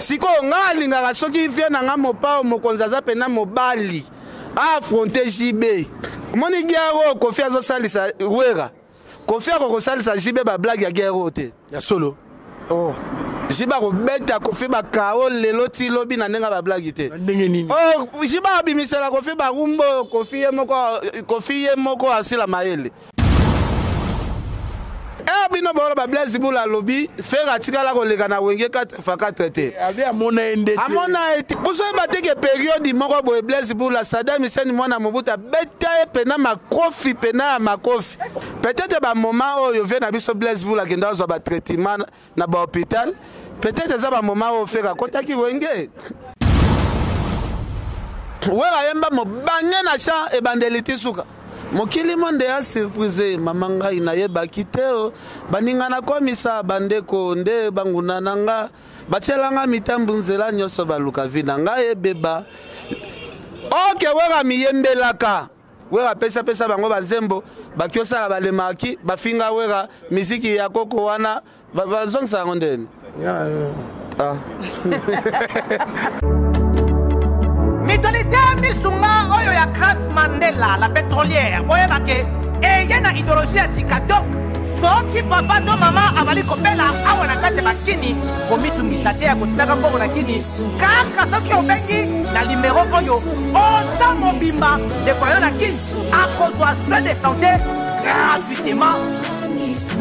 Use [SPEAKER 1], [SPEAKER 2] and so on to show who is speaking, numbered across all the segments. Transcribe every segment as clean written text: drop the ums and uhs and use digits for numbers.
[SPEAKER 1] Sikoyo nga alingaka soki vie na nga mopao mokonzi aza pena mobali a affronte JB. Omoni guerre oyo Koffi azosalisa Wera. Koffi akokosalisa JB ba blague ya guerre oyo te.
[SPEAKER 2] Ya solo.
[SPEAKER 1] Oh. JB akobeta Koffi ba KO lelo ti lobi na ndenge ba blague te.
[SPEAKER 2] Ndenge nini?
[SPEAKER 1] Oh, JB abimisela Koffi ba rumbo oyo Koffi ye moko Koffi ye moko asila mayele. Eh bino bolo ba Blaise Bula alobi Ferre atikala koleka na Wenge 4 x 4 te.
[SPEAKER 2] Abi amona ye nde te.
[SPEAKER 1] Amona ye te. Bozoyeba te ke periode moko boye Blaise Bula Saddam Hussein mwana Mobutu abeta ye pena makofi pena ya makofi. Peut-être ba moment oyo vie na biso Blaise Bula akenda kozwa ba traitement na ba hôpital. Peut-être eza ba moment oyo Ferre akotaki Wenge. Wera ayemba mobange na champ ebandeli ti suka. Mokili monde ya surprise mama ngai nayebaki te o baninga nakomisa bandeko nde banguna na nga batiela nga mitambu nzela nyonso baluka vi na ngai ebeba oke wera miyembelaka wera apesapesa bango banzembo bakiosala balemaki bafinga wera miziki ya koko wana bazongisa yango ndeni ah.
[SPEAKER 3] Mutualité misunga oyo ya Grace Mandela la pétrolière boyeba ke eye na idéologie ya sika donc soki papa to mama abali kobela awa na kati ya bakini komitungisa te ya kotindaka mbongo na kini kaka soki obengi na limero oyo oza mobimba ndeko na yo na kini akozwa soin de santé gratuitement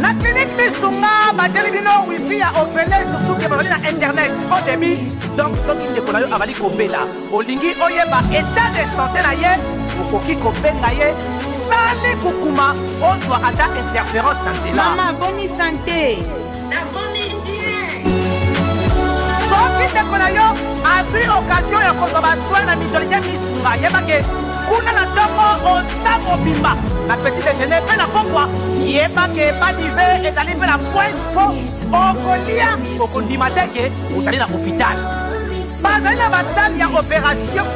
[SPEAKER 3] na clinique misunga batieli bino wifi ya ofele surtout ke bazali na internet au débit donc soki ndeko na yo abali kobela olingi oyeba état de santé na ye okoki kobenga ye sali kukuma ozwa ata interférence na nzela
[SPEAKER 4] mama boni sante nakomi bien
[SPEAKER 3] soki ndeko na yo azwi occasion ya kozwa basoin na mutualité misunga yebake kuna na ntongo oza mobimba na petit déjeuner mpe na pokwa yeba ke badive ezali mpe na pointe mpo okolia okondima te ke ozali na hôpital bazali na basale ya opération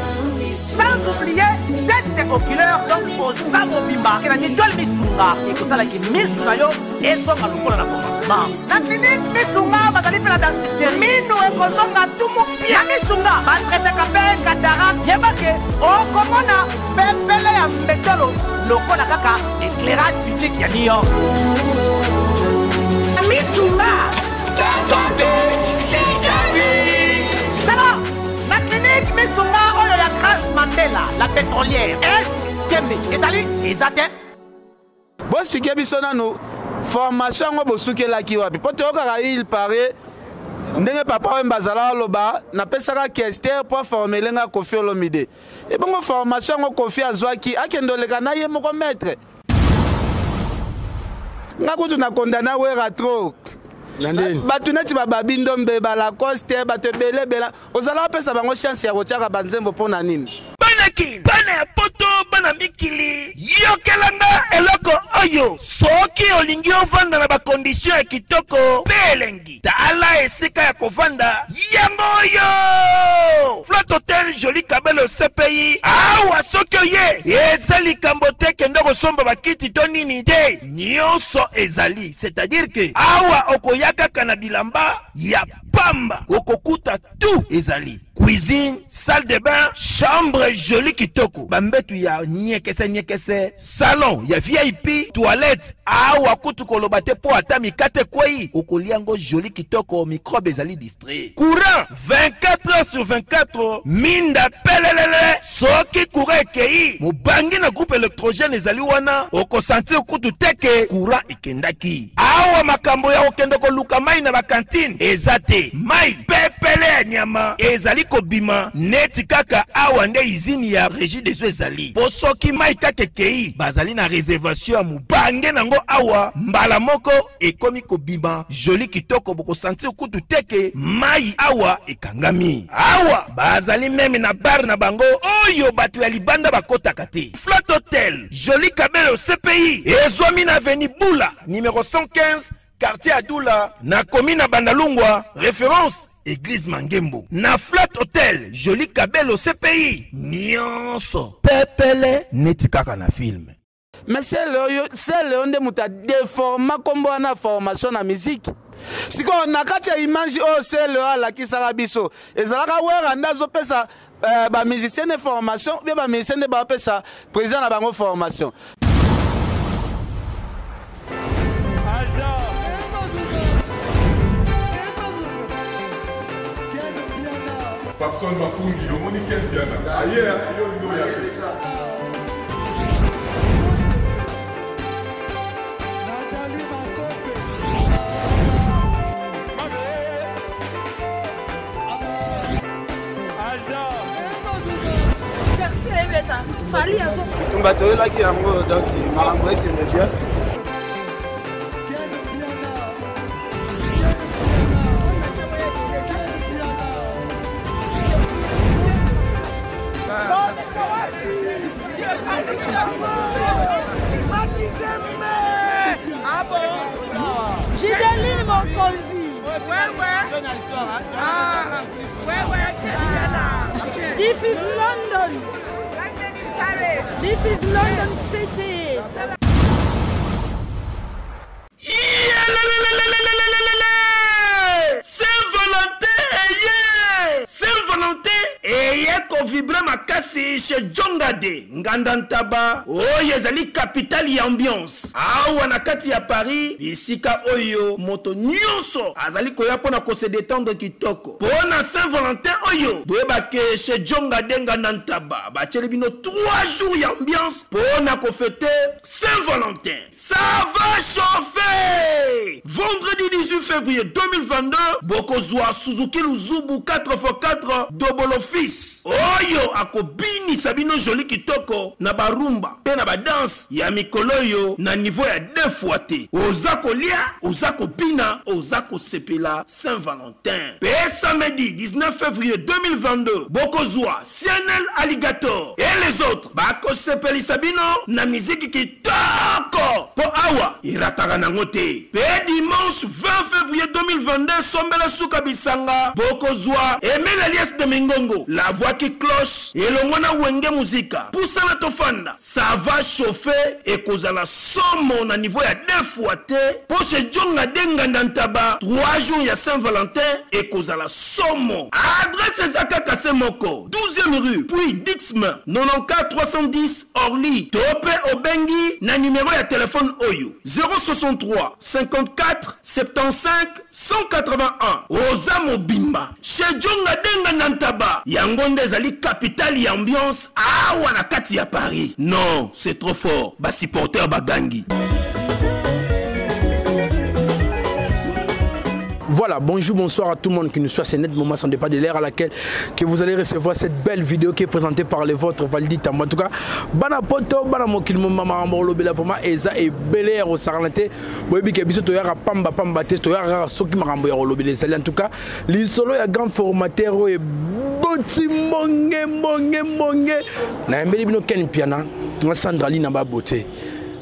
[SPEAKER 3] sans oublier test oculaire donc oza mobimba ke na mitole misunga ekosalaki misu na yo ezonga lokola na commencement na clinique misunga bazali mpe na dentiste minu ekozonga tumu pia na misunga batraitaka mpe cataracte yeba ke okomona pepele ya mbetolo lokola kaka éclairage public ya new york misunga
[SPEAKER 5] santé
[SPEAKER 3] tala na clinique misunga oyo ya grace mandela la pétrolière est tembe ezali eza te
[SPEAKER 1] Boexplike biso nanu formation yango bosukelaki wapi mpo toyokaka il paraît ndenge papa wemba azala aloba napesaka kester mpo aformele nga Koffi Olomide ebongo formation yango Koffi azwaki akende oleka na ye moko maître nga kutu na condamna Wera trop bato neti bababi ndombe balacoste bato ebele ebela ozala opesa bango chance ya kotiaka banzembo mpo na nini
[SPEAKER 5] bana kin bana ya poto bana mikili yokela nga eloko oyo soki olingi ovanda na bakondisio ya kitoko mpe elengi tala esika ya kovanda yango oyo flat hotel joli kabelo cpi awa soki oye eza likambo te kende kosomba bakiti to nini te nyonso ezali c'est-à-dire ke awa okoya kaka na bilamba ya pamba okokuta tout ezali cuisine salle de bain chambre jolie kitoko bambetu ya nyekese nyekese salon ya vip toilette awa kutu koloba te mpo ata mikate ekwei okolia yango jolie kitoko microbe ezali distrait courant 24 heures sur 24 minda pelelele soki courant ekei mobangi na groupe électrogène ezali wana okosentir kutu te ke courant ekendaki awa makambo ya kokende koluka mai na bakantine eza te mai pepele ya nyama ezali kobima neti kaka awa nde izini ya régie des eaux ezali mpo soki mai kaka ekei bazali na réservation ya mobange nango awa mbala moko ekomi kobima joli kitoko bokosentir kutu te ke mai awa ekangami awa bazali meme na bar na bango oyo bato ya libanda bakotaka te flat hotel joli kabelo cpi ezwami na avenue bula numero 115 quartier adula na commune na bandalungwa référence église mangembo na flat hotel joli kabelo cpi nyonso pepele neti kaka na filme
[SPEAKER 1] mais sele oyo nde moto adeforma nkombo wana formation na musique. Sikoyo na kati ya image oyo Celeo alakisaka biso, ezalaka Werra nde azopesa ba musicien de formation ou bien ba musicien nde bapesa président na bango formation.
[SPEAKER 2] Papson Makungi, omoni Ken Mpiana aye yo olingi oya te.
[SPEAKER 1] Bitumba toyelaki yango, donc makambo ekende bien.
[SPEAKER 4] Gideline Mokonzi. This is London. This is London City.
[SPEAKER 5] Saint-Valentin eye Saint-Valentin eye kovibre makasi chez Jongade Nganda Ntaba oyo ezali capitale ya ambiance awa na kati ya Paris, bisika oyo moto nyonso azali koya mpo na kose detendre kitoko mpo na Saint-Valentin oyo. Boyeba ke chez Jongade Nganda Ntaba batieli bino 3 jours ya ambiance mpo na kofete Saint-Valentin. Ça va chauffer! Vendredi 18 février 2022, bokozwa Suzuki Luzubu 4x4 Dobolo Fils oyo akobinisa bino joli kitoko na barumba mpe na badanse ya mikolo oyo na niveau ya deux fois te. Oza kolia, oza kobina, oza kosepela Saint-Valentin. Mpe samedi 19 février 2022, bokozwa CNL Alligator et les autres bakosepelisa bino na miziki kitoko mpo awa erataka nango te. Mpe dimanche 20 février 2022, sombela suka bisanga, bokozwa Emile Elias de Mingongo, la voix qui cloche, elongo na Wenge Muzika. Pusana tofanda, ça va chauffer, ekozala somo na niveau ya deux fois te mpo chez Djonga de Nganda Ntaba 3 jours ya Saint-Valentin ekozala somo. Adresse eza kaka se moko, 12e rue puis Dixm 94 310 Orly, to mpe obengi na numero ya telefone oyo 063 54 75 181. Oza mobimba chez Djonga de Nganda Ntaba, yango nde ezali capitale ya ambiance awa na kati ya Paris. Non, c'est trop fort, ba supporters bagangi.
[SPEAKER 6] Voilà, bonjour, bonsoir à tout le monde qui nous suit à ce net moment, sans départ de l'heure à laquelle que vous allez recevoir cette belle vidéo qui est présentée par les vôtres Valdi Tambo. En tout cas, bana poto, bana mokili mama mbolobela vraiment eza et belé au sarlante. Boyebi ke biso toyaka pamba pamba te, toyaka soki makambo ya kolobela ezali. En tout cas, lisolo ya grand formateur oyo eboti mbonge mbonge mbonge. Nayembeli bino Ken Mpiana, na Sandra Lina ba beauté.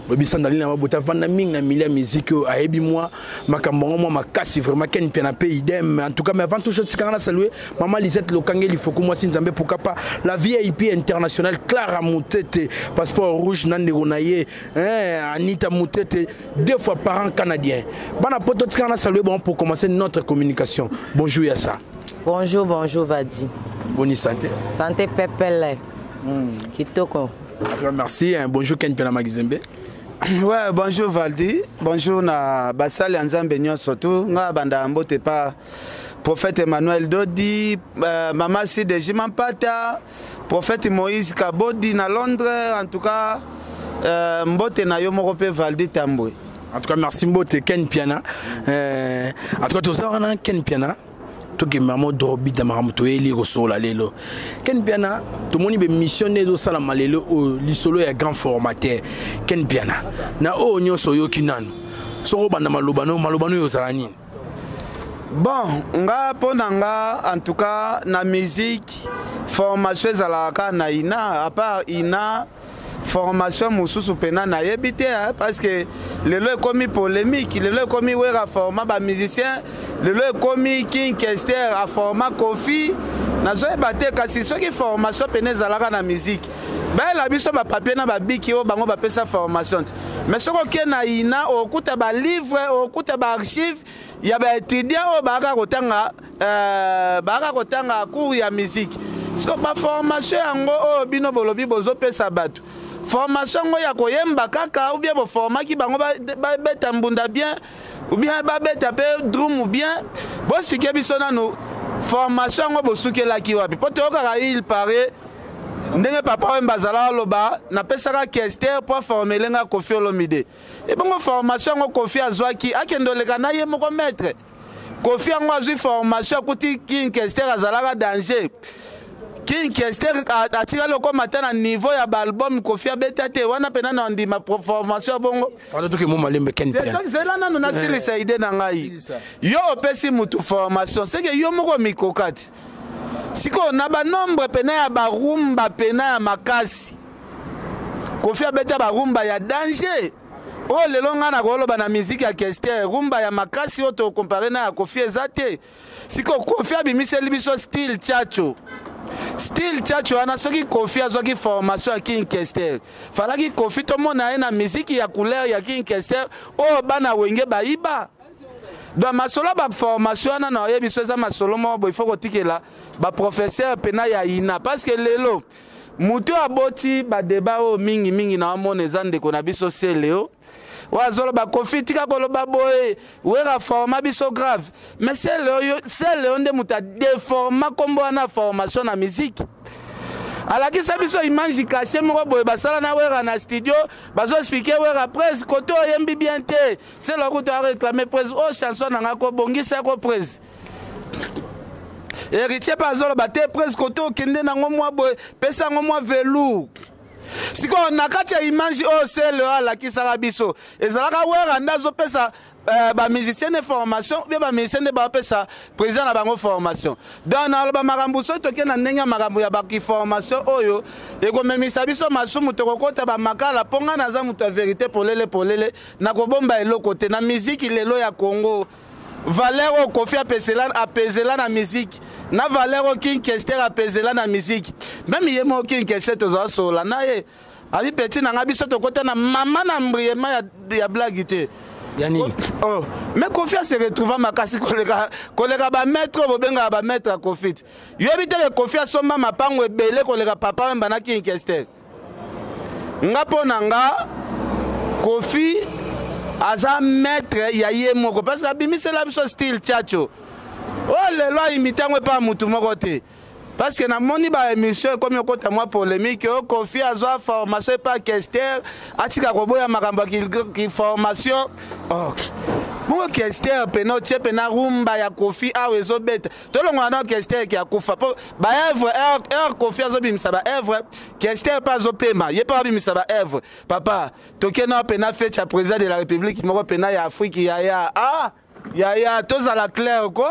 [SPEAKER 6] Boyebi Sandra Lina ba beauté avanda mingi na milieu ya musique oyo, ayebi mwa makambo yango mwa makasi vraiment. Ken Mpiana pe idem. En tout cas, mais avant tout chose, tikanga na saluer maman Lisette Lokange Lifoku, mwasi Nzambe, pourquoi pas la VIP internationale Clara Mutete, passeport rouge na ndeko na ye, hein, Anita Mutete, deux fois parent canadien. Bana poto, tikanga na saluer bon pour commencer notre communication. Bonjour Yassa.
[SPEAKER 7] Bonjour, bonjour Vadi.
[SPEAKER 6] Bonne santé.
[SPEAKER 7] Santé pepele. Kitoko.
[SPEAKER 6] Merci, hein. Bonjour Ken Mpiana Magizembe.
[SPEAKER 1] Ouais, bonjour Valdi. Bonjour na basali ya Nzambe nyonso tu. Nga banda mbote pa prophète Emmanuel Dodi, Mama Side Jimampata, prophète Moïse Kabodi na Londres. En tout cas, mbote na yo moko pe Valdi Tambwe.
[SPEAKER 6] En tout cas, merci mbote Ken Mpiana. En tout cas, toza wana Ken Mpiana. Toke mamo drobi da makambo toyeli kosola lelo. Ken Mpiana, tomoni be mission nde ezosalama lelo oyo lisolo ya grand formateur Ken Mpiana. Na oyo nyonso oyoki nanu, soko obanda maloba no, maloba no oyo ozala nini?
[SPEAKER 1] Bon, nga mpo na nga, en tout cas na musique formation ezalaka kaka na INA, à part INA formation mosusu mpena nayebi te, hein, parce que lelo ekomi polémique, lelo ekomi Wera forma ba musicien, lelo ekomi King Kester a forma Kofi. Nazoyeba te, kasi soki formation pene ezalaka na musique, bayela biso ba papier na ba biki oyo bango bapesa formation te. Mais soki okei na INA, okuta balivre, okuta baarchive ya baétudiant oyo bayaka kotanga bayaka kotanga cours ya musique. Siko baformation yango oyo bino bolobi bozopesa bato, formation yango ya koyemba kaka, ou bien boformaki bango babeta mbunda bien, ou bien babeta mpe drum bien? Boexpliquer biso nanu formation yango bosukelaki wapi, mpo toyokaka il paraît ndenge Papa Wemba azala aloba: "Napesaka Kester mpo aformele nga Kofi Olomide." Ebongo formation yango Kofi azwaki, akende oleka na ye moko maître Kofi yango azwi formation, akuti King Kester azalaka danger. King Kester atikali okóma ata na niveau ya baalbum Kofi abeta te. Wana mpena na ndima formation ya bongo.
[SPEAKER 6] Pardon, toke mo malembe, Ken Piana.
[SPEAKER 1] Zela nanu nasilisa idée na ngai. Yo opesi mutu formation, seke yo moko mikoka ti sikoyo na banombre pena ya barumba pena ya makasi. Kofi abeta barumba ya danger oyo lelo ngai nakoloba na miziki ya Kester, rumba ya makasi oyo tokompare na ya Kofi eza te. Sikoyo Kofi abimiseli biso style tchatcho. Style tchatcho wana, soki Kofi azwaki formation ya King Kester, falaki Kofi tomona ye na miziki ya couleur ya King Kester oyo bana Wenge bayiba. Donc masolo ya baformation wana na oyebi so eza masolo moko boye, ifo kotikela baprofesseur pena ya INA, parce que lelo moto oyo aboti badeba oyo mingimingi na omona eza ndeko na biso Seleo oyo azoloba: "Kofi, tika koloba boye, Wera forma biso grave." Mais Seleo nde moto adeforma nkombo wana formation na musique. Alakisa biso image caché moko boye basala na Wera na studio, bazoexpliquer Wera: "Prese kote oyembi bien te." Selo kutu aréclame: "Prese oyo chanson na nga, kobongisa ko." Prese Héritier mpe azoloba te: "Prese kote okende nango mwa boye, pesa yango mwa velours." Sikoyo na kati ya image oyo Sele oyo alakisaka biso, ezalaka Wera nde azopesa bamusicien de formation, bien bamusicien nde bapesa président na bango formation. Donc naloba makambo, soki tokei na ndenge ya makambo ya bakiformation oyo ekomemisa biso masumu, tokokɔta bamakala, mpo ngai naza moto ya vérité, polele polele, nakobomba eloko te. Na miziki lelo ya Congo, valeur oyo Kofi apesela na miziki na valeur oyo King Kester apesela na miziki, même ye moko King Kester, tozala solola na ye, abi petit na nga, biso tokɔta na mama na mbriema ya blague te.
[SPEAKER 6] Ya nini?
[SPEAKER 1] Oh. Mais Kofi ase retrouva makasi koleka bamaître oyo bobengaka bamaître ya Kofi te. Yoyebi teke Kofi asomba mapango ebele koleka Papa Wemba na King Kester. Nga, mpo na nga, Kofi aza maître ya ye moko, parce que abimisela biso style tchatcho oyo lelo aimite yango epa mutu moko te. Parce que namoni baémission ekomi okota mwa polémique oyo: Kofi azwa formation epa Kester, atika koboya makambo ya kiformation. Oh. Bongo Kester pena otie pena rumba ya Kofi awa ezobeta. Tolongola na Kester ke akufa, mpo baœuvre heure Kofi azobimisa baœuvre, Kester mpe azopema, ye mpe abimisa baœuvre. Papa, tokende na pena fête ya président de la République moko pena ya Afrique. Yaya, ah yaya, tozala clair ko.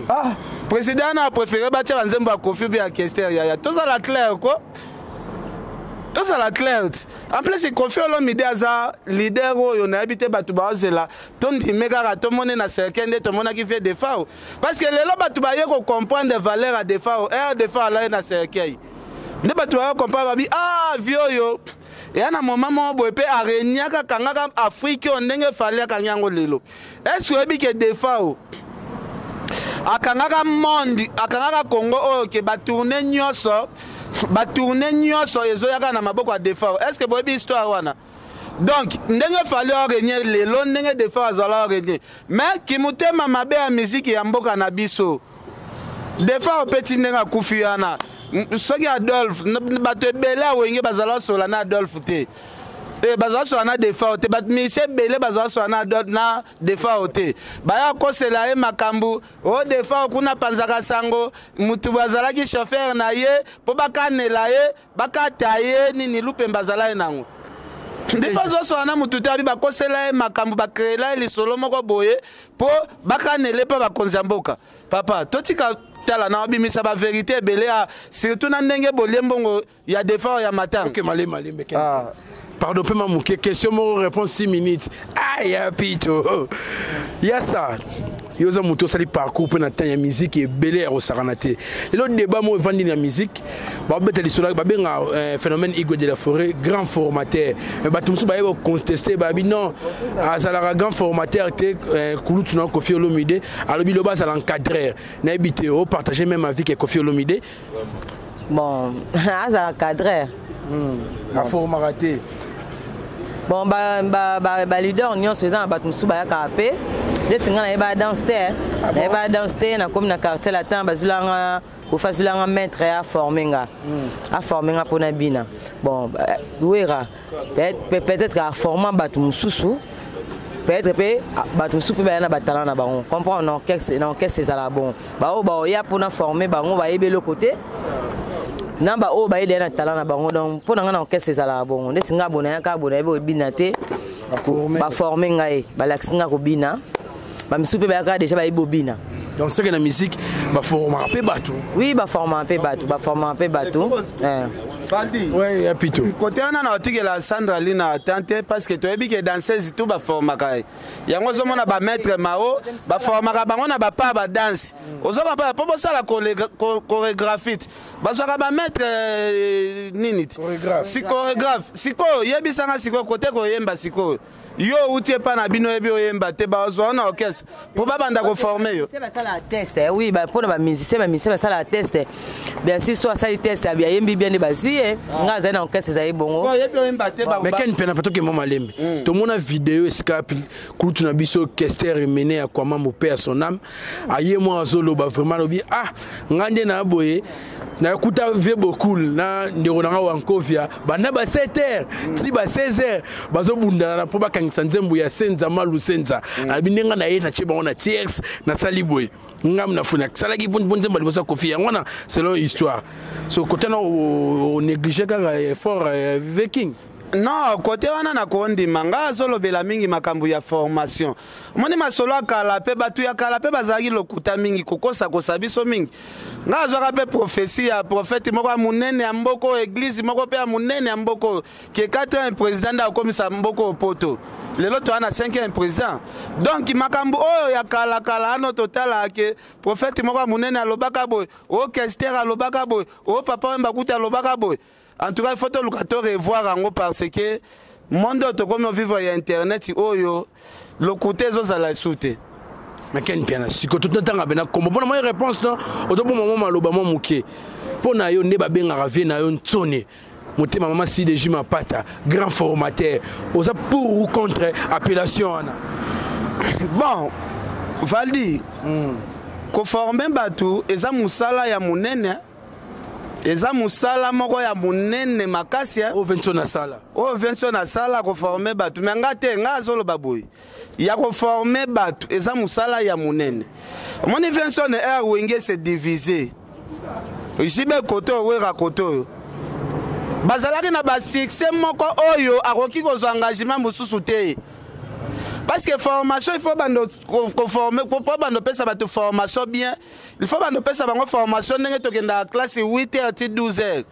[SPEAKER 1] Ah, président na préféré batia banzembo ya Kofi mpe ya Kester. Yaya, tozala clair ko, tozala clair. En plus, Kofi Olomide aza leader oyo nayebi te. Bato baozela tondime kaka tomoni na cercueil nde tomonaki vie Defao, parce que lelo bato baye kocomprendre valeur ya Defao. Ere Defao alaye na cercueil nde bato baye comprendre, babi: "Ah, vie oyo eya na moma moko boye mpe arenyaka, akangaka Afrique oyo ndenge Fally akangi yango lelo." Est-ce oyebi ke Defao akangaka monde, akangaka Congo oyo, ke batournée nyonso, batournée nyonso ezoyaka na maboko ya Defao? Est ce que boyebi histoire wana? Donc ndenge Fally orenie lelo, ndenge Defao azala orenie, mais kimotema mabe ya miziki ya mboka na biso, Defao opeti ndenge akufi wana. Soki Adolphe, bato ebele awenge bazala sola na Adolphe te, bazala sola na Defao te. Bato misi ebele bazala sola na Defao te, baya kosela ye makambo o Defao kuna panzaka sango mutu azalaki chauffeur na ye mpo bakanela ye, bakata ye nini, lupemba azala ye nango. Ndefa azosola na mutu te, abi bakosela ye makambo, bakreela ye lisolo moko boye mpo bakanele mpo bakonzi ya mboka. Papa, totika tala na obimisa bavérité ebele ya surtout na ndenge bolie mbongo ya Defao ya matanga.
[SPEAKER 6] Ok, malembe malembe. Ah. Pardon, mpe mamuke question moko, réponse 6 minutes. Aya pito yasa. Yo oza moto osali parcours mpe na temps ya musique ebele ya kosakana te. Lelo débat moko evandi na musique, babeta lisolo babenga phénomène Igwe de la Forêt grand formateur. Mais bato mosusu baye koconteste, babi non, azalaka grand formateur te. Kulutu na Koffi Olomide alobi loba azala encadreur. Nayebi te, opartage même avis ke Koffi Olomide?
[SPEAKER 7] Bon, azala cadreur.
[SPEAKER 6] Aformaka te.
[SPEAKER 7] Bon, ba leader nyonso eza na bato mosusu bayakaka mpe neti ngai nayeba danse te, nayeba danse te. Nakomi na quartier latin, bazwilanga Kofi, azwilanga maître, aforme nga, aforme nga mpona bina. Bon, Wera peut-être aforma bato mosusu, peut-être mpe bato mosusu mpe baya na batalent na bango, comprendre. Na orchestre, na orchestre ezala bon, baoyo baoya mpona forme bango bayebi eloko te, na baoyo bayeli ya na talent na bango. Donc mpo na ngai, na orchestre ezalaka bongo. Ndeti ngai bona yaka bona yebi kobina te, baforme ngai, balakisi ngai kobina. Bamisusu mpe bayaka déjà bayebi bobina.
[SPEAKER 6] Donc soki na musique baformaka mpe bato?
[SPEAKER 7] Oui, baformaka mpe bato, baformaka mpe bato.
[SPEAKER 1] Valdi.
[SPEAKER 6] Ouais, ya pito.
[SPEAKER 1] Côté wana na otikela Sandra Lina atan te, parce que toyebi ke danseuse tout baformaka ye. Yango ozomona bamaître mao baformaka bango na bapart badanse. Ozoka mpo bosala chorégraphie te, bazwaka bamaître nini ti si chorégraphe. Sikoyo yebisanga, sikoyo kote koyemba, sikoyo yo outi epa na bino, oyebi oyemba te, bazwa na orchestre mpo babanda koforme yo?
[SPEAKER 7] Basala test, oui, mpona bamusicien, bamusicien basala test, bien sûr. So asali test, ayembi bien, nde bazwi ye. Nga azali na orchestre, ezali bongo.
[SPEAKER 1] Oyebi oyemba te.
[SPEAKER 6] Mais Ken Mpiana, tokema malembe. Tomona video esika kulutu na biso Kester Emene ya Kwama, paix à son âme, aye mwa azoloba vraiment, alobi: "Ah, nga nde na boye nakuta vie bokul na ndeko na nga Wankovia, banda ba 7 heures ti ba 16 heures bazobundana na mpo bakangisa nzembo ya Senza Malu Senza." Alobi ndenge na ye natie bango na tierce, nasali boye, ngam na funi asalaki mpo nzembo liboso ya Kofi. Yango wana selon histoire, so kota na onéglige kaka effort Viking.
[SPEAKER 1] Non, kote wana nakondima. Nga azolobela mingi makambo ya formation. Omoni masolo ya kala mpe bato ya kala mpe bazalaki lokuta mingi, kokosakosa biso mingi. Nga azwaka mpe prophétie ya prophète moko ya monene ya mboka oyo, église moko mpe ya monene ya mboka oyo, ke 4 président nde akomisa mboka oyo poto. Lelo toza na 5 président. Donc makambo oyo ya kalakala ano, totalaka ke prophète moko ya monene alobaka boye, o Kester alobaka boye, o Papa Wemba kuta alobaka boye. En tout cas, il faut toluka to revoir yango, parce que monde oyo tokomi ovivre ya internet oyo, lokuta ezozala esu te.
[SPEAKER 6] Mais Ken Mpiana, sikoyo totanga mpena kombo mpona mwa réponse no, otoboma mwa maloba mwa moke mpo na yo nde babengaka vie na yo Ntsone motema mama CDJ Mapata grand formateur. Oza pour ou contre appellation wana?
[SPEAKER 1] Bon, Valdi, koforme bato eza mosala ya monene, eza mosala moko ya monene makasi.
[SPEAKER 6] Oyo Vincent asala.
[SPEAKER 1] Oyo Vincent asala, koforme bato. Me nga te, nga azoloba boye ya koforme bato eza mosala ya monene. Omoni Vincent, air Wenge se divise, JB kote oyo, Wera kote oyo, bazalaki na basuccès moko oyo akoki kozwa engagement mosusu te, parce que formation, il faut bando koforme po bando opesa bato formation bien. Il faut bando opesa bango formation ndenge tokendaka classe 8 heures ti 12 heures.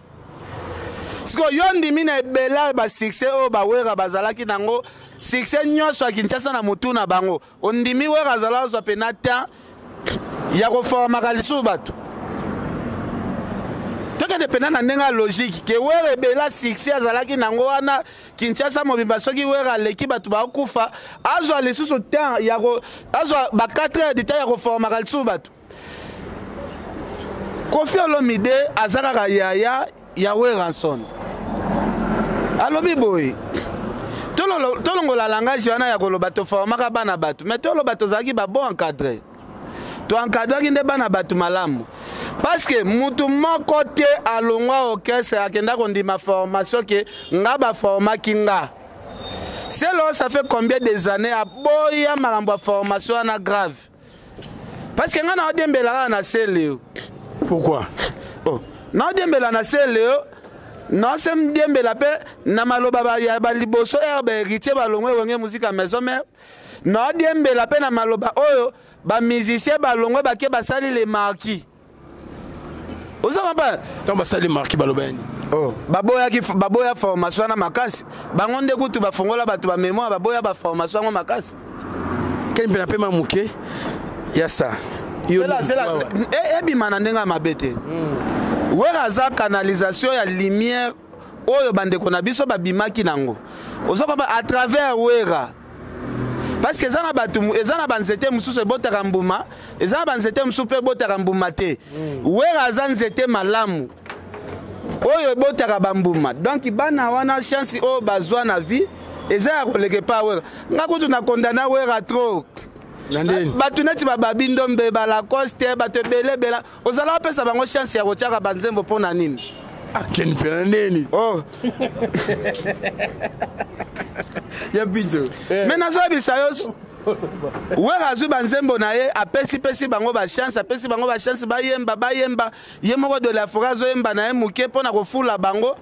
[SPEAKER 1] Sikoyo yo ndimi na ebele basuccès oyo bawera bazalaki nango, succès nyonso ya Kinshasa na motu na bango, ondimi Wera azala azwa mpena temps ya koformaka lisusu bato? Tokende mpena na ndenge ya logique ke Wera ebela succès azalaki nango wana Kinshasa mobimba, soki Wera aleki bato bakufa, azwa lisusu temps ya azwa ba 4 heures du temps ya koformaka lisusu bato? Koffi Olomide aza kaka yaya ya Werrason. Alobi boye, tolongola langage wana ya koloba toformaka bana bato, mais toloba tozalaki babon encadré, toencadraki nde bana bato malamu, parce que mutu moko te alongwa orchestre akenda kondima formation ke nga baformaki nga. Selo, ça fait combien des années aboya makambo ya formation wana grave, parce que nga naodiembela kaka na Seleo.
[SPEAKER 6] Pourquoi?
[SPEAKER 1] Oh, naodiembela na Seleo, naosem diembela mpe na maloba ya baliboso ere bahéritier balongwe Wenge Musica Maison Mère, naodiembela mpe na maloba oyo bamusicien balongwe bake basali le marquis. Oza comprendre?
[SPEAKER 6] Ntango basali marquis, baloba yani?
[SPEAKER 1] Oh, baboyaki, baboya formation wana makasi. Bango nde kutu bafongola bato bamémoire, baboya baformation yango makasi.
[SPEAKER 6] Ken mpe na pema moke. Ya ça.
[SPEAKER 1] Ebima na ndenge ya mabe te. Wera aza canalisation ya lumière oyo bandeko na biso babimaki nango. Ozo comprendre à travers Wera. Parce que eza na bato, eza na banzete mosusu ebotaka mbuma, eza na banzete mosusu mpe ebotaka mbuma te. Wera aza nzete malamu oyo ebotaka bambuma. Donc bana wana chance oyo bazwa na vie eza ya koleka epa Wera. Nga kutu na condamna Wera trop. Bato neti bababi ndombe, balacoste, bato ebele ebele ozala opesa bango chance ya kotiaka banzembo mpo na nini?
[SPEAKER 6] Akeni mpe na nini?
[SPEAKER 1] Oh.
[SPEAKER 6] Ya bito.
[SPEAKER 1] Me nazoyebisa yo, Wera azwi banzembo na ye, apesipesi bango bachance, apesi bango bachance bayemba, bayemba. Ye moko de la forêt azoyemba na ye moke mpo na kofula bango.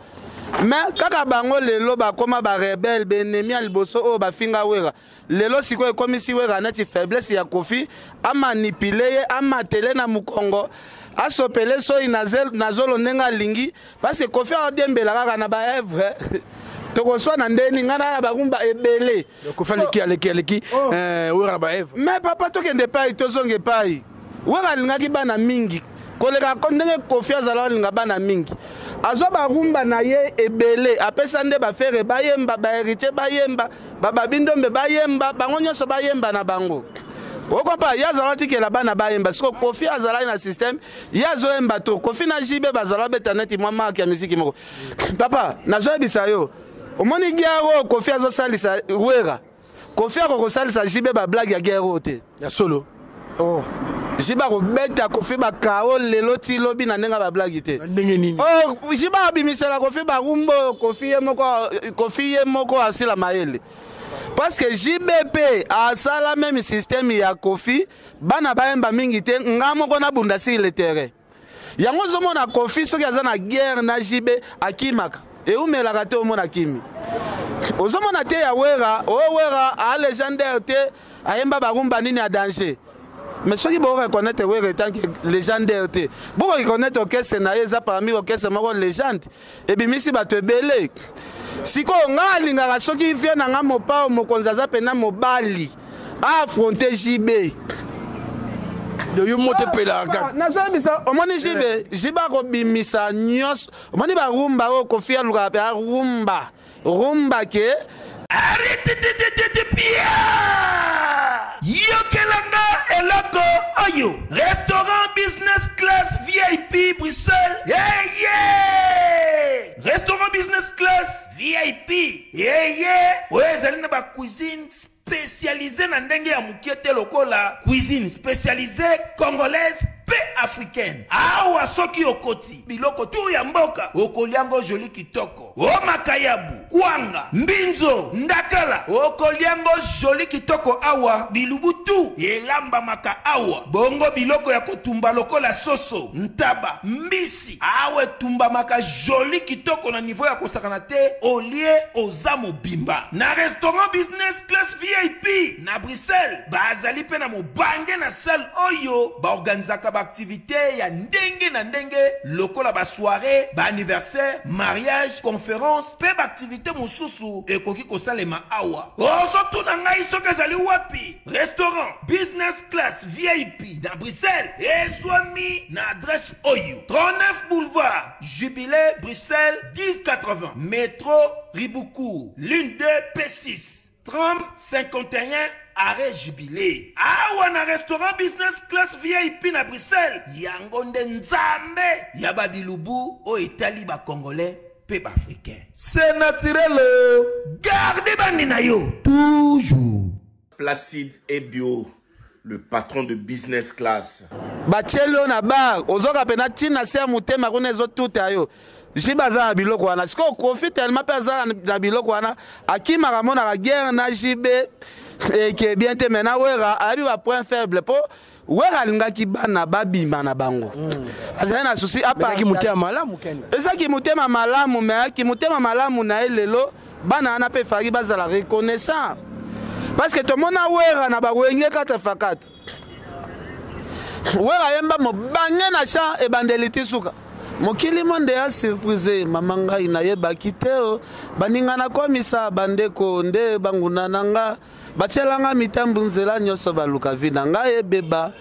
[SPEAKER 1] Mais kaka bango lelo bakoma barebele, baennemi ya liboso oyo bafinga Wera. Lelo sikoyo ekomisi Wera neti faiblesse ya Kofi, amanipule ye, amatele na mokongo, asopele soi na zolo ndenge alingi, parce que Kofi aodiembela kaka na baevre. Tokoswana ndeni ngai na barumba ebele.
[SPEAKER 6] Kofi aleki, aleki, aleki, Wera na baevre.
[SPEAKER 1] Mais papa, tokende epai, tozonga epai. Wera alingaki bana mingi koleka ndenge Kofi azala alinga bana mingi. Azwa barumba na ye ebele, apesa nde bafere bayemba, bahéritier bayemba, bababi ndombe bayemba, bango nyonso bayemba na bango. Okopa ye azala tikela bana bayemba. Siko Kofi azalaki na système, ye azoyemba to Kofi na JB bazala beta neti mwa marque ya misiki moko. Papa, nazoyebisa yo, omoni guerre oyo Kofi azosalisa Wera, Kofi akokosalisa JB ba blague ya guerre oyo te.
[SPEAKER 6] Ya solo.
[SPEAKER 1] Oh. JB akobeta Kofi bakao lelo ti lobi na ndenge ba blague te.
[SPEAKER 6] Na ndenge nini?
[SPEAKER 1] Oh, JB abimisela Kofi barumbo, Kofi ye moko, Kofi ye moko asila mayele. Parce que JBP asala même système ya Kofi, bana bayemba mingi te, nga moko na bunda sur le terrain. Yango ozomona Kofi soki aza na guerre na JB akimaka. Eumelaka te omona kimi. Ozomona te ya Wera, o Wera a légendaire te, ayemba barumba nini ya danger. Mais soki bo reconnaître Wera tant que légendaire te, bo reconnaître orchestre na ye eza parmi orchestre moko légende, ebimisi bato ebele. Sikoyo nga alingaka soki vie na nga mopao mokonzi aza pena mobali, a affronter JB.
[SPEAKER 6] De yo mote pela kaka.
[SPEAKER 1] Nazoyebisa, omoni JB, JB akobimisa nyonso. Omoni ba rumba oyo Kofi alukaka pe arumba. Rumba ke
[SPEAKER 5] Yokelanga eloko oyo. Restaurant business class VIP Bruxelles. Yeah, yeah! Restaurant business class VIP. Yeah, yeah! Oyo ezali na ba cuisine spécialisée na ndenge ya mokie te lokola cuisine spécialisée congolaise pe africaine. Awa soki okoti biloko tu ya mboka okoliango joli kitoko. O makayabu, kwanga, mbinzo, ndakala okoliango joli kitoko. Awa bilubu tu elambamaka awa. Bongo biloko ya kotumba lokola soso, ntaba, mbisi awa etumbamaka joli kitoko na niveau ya kosakana te. Olie oza mobimba na restaurant business class VIP na Bruxelles. Bazali pe na mobange na salle oyo baorganizaka baaktivité ya ndenge na ndenge lokola ba soirée, ba anniversaire, mariage, conférence pe baaktivité mosusu ekoki kosalema awa. Ozotuna ngai soki ezali wapi? Restaurant business class VIP na Bruxelles ezwami na adresse oyo: 39 boulevard Jubilé, Bruxelles 1080, métro Ribaucourt, ligne 2 P6, tram 51 arrêt Jubilé. Awa na restaurant business class VIP na Bruxelles, yango nde nzambe ya babilubu oyo etali ba congolais pe ba africain. C'est naturel. Garde bandi na yo toujours.
[SPEAKER 8] Placide Ebio, le patron de business class.
[SPEAKER 1] Batieli yo na bar, ozoka pena ntina se ya motema kuna ezotuta yo. JB aza na biloko wana. Sikoyo Kofi tellement mpe aza na biloko wana, akimaka amonaka guerre na JB eke bien te. Maintenant Wera ayebi ba point faible po Wera alingaki bana babima na bango. Azali na souci apa.
[SPEAKER 6] Ezalaki motema malamu Ken.
[SPEAKER 1] Ezalaki motema malamu, mais ki motema malamu na ye lelo bana wana mpe efalaki bazala reconnaissant. Parce que tomona Wera na ba wenge kata fakata. Wera yemba mobange na champ ebandeli ti suka. Mokili monde ya surprise mama ngai nayebaki te o baninga nakomisa bandeko nde banguna na nga batiela nga mitambu nzela nyonso baluka vi na ngai ebeba